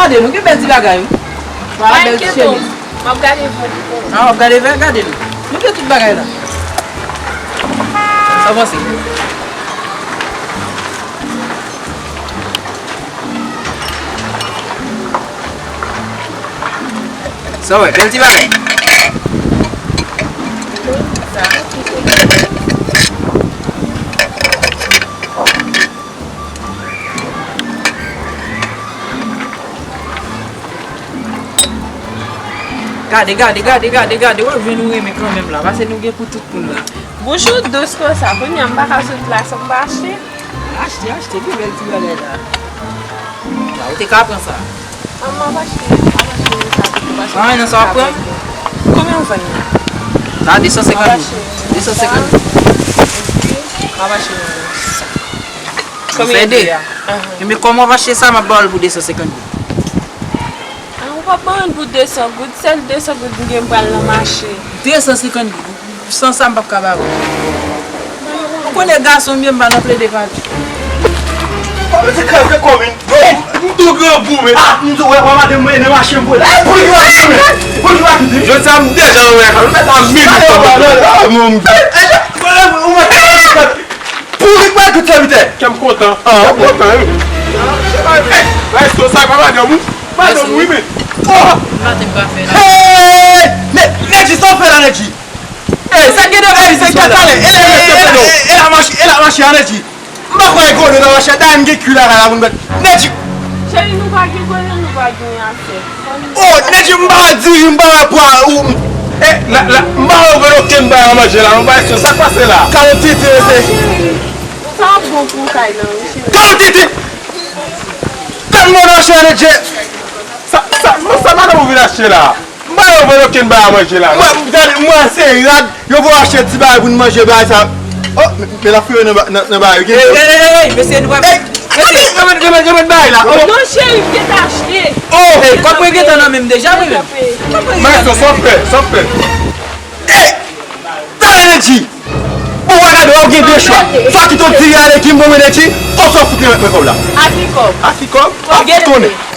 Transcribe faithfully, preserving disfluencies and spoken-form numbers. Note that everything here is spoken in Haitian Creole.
Gade, nou gen bèl ti bagay, wi. Vwala, bèl ti chemiz. M ap gade vè. Ah, w ap gade vè? Gade l. Nou gen tout bagay la. Sa w panse? Sa w wè, bèl ti bagay. Gade, gade, gade, gade, gade, w ap jwenn ou renmen kanmenm la, paske nou gen pou tout moun la. Bouch ou dous konsa, kounye a m pa ka sot la san m pa achte. Achte, achte, gen bèl ti bagay la. La, ou te ka pran sa. An, m ap achte, m ap achte sa tou, paske... Ah, nan sa w ap pran? Konbyen w vann li? Sa de san senkant goud. De san senkant goud. Epi, m ap achte yon sa. Konbyen de a? Ahan. Ebyen, kòman w ap achte sa, m ap ba w l pou de san senkant goud. Ah, ou p ap ban m pou de san goud, sèl de san goud m gen m pral nan mache. De san senkant goud. San sa, m p ap ka ba w. Ou konnen gason m ye, m pa nan plede pa di. Kòman se kras de komin? M tou grangou, men. Ah, m tou wè, wè madanm mwen nan mache m voye. Eh, pou li ki pa kite, men. Pou li ki pa kite. Jodi a, m deja nan kay la, m mèt a minit. Ah, non, non, non, non. Pou li ki pa kite, sèvitè. Kè m kontan. Ah, kè m kontan, wi. Maestro, sa pa madanm ou? Madanm ou, wi, men. Oh! Maten m pa fè la. Hey! Nèji, sa w fè la, Nèji? Ey, sa gen de bagay, se kat ale. E la, e la, e la, mache, e la, mache, ale di. M pa kwè gwo, nou nan mache, dayè m gen kwi la, la, pou n mèt. Nèji. Cheri, nou pa gen gwo, nou pa gen afè. Oh, Nèji, m pa diri, m pa pwa, ou, e, la, la, m pa wè okenn bagay nan manje la, non, bagay sa, sa k pase la? Kalotiti, se. Sa bon pou kay la, wi, cheri. Kalotiti! Tèlman nan mache, Nèji. Sa, sa, non, sa madanm ou vin achte la? M pa wè okenn bagay a manje la, non. Mwen, gade, mwen se rad, yo voye achte ti bagay pou n manje, bagay sa. Oh, men, men l ap fere nan ba-, nan, nan bagay yo. Ey, ey, ey, ey, mesye, nou pa... Ey, mesye, remèt, remèt, remèt bagay la. Oh. Non, cheri, m gentan achte. Oh. Ey, kòb mwen gentan nan men m deja, mwen menm. Kòb mwen gentan nan men m. Maestro, sa w fè, sa w fè? Ey! Talè, Nèji! Bon, w a gade, w ap gen de chwa. Swa kite w diri ale, ki m bon, Nèji, oswa w fout remèt mwen kòb la. Aki kòb? Aki kòb? W ap fout konnen.